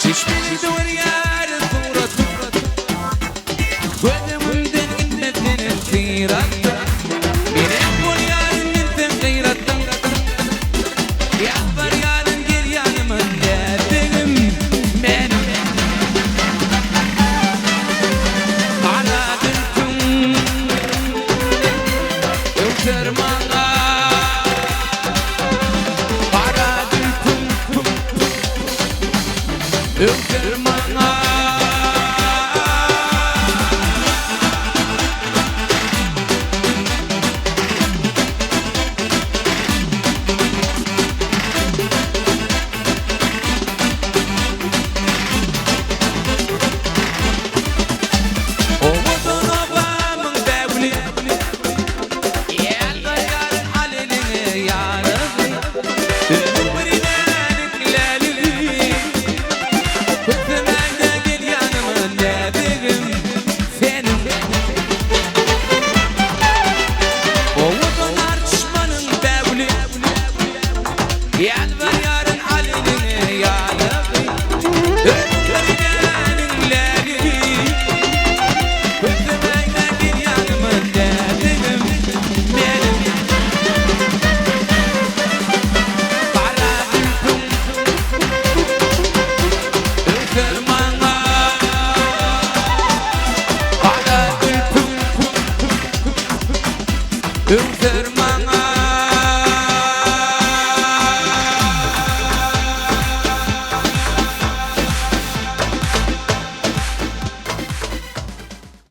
Çeşmeler döwürýär suratyň. Göz öňümden gitmez seniň syratyň. Gerek bolýaryn men seň gyratyň. Ýalbarýaryn gel ýanyma näzigim meniň. Gara gülküň öwser maňa. Gara gülküň öwser maňa.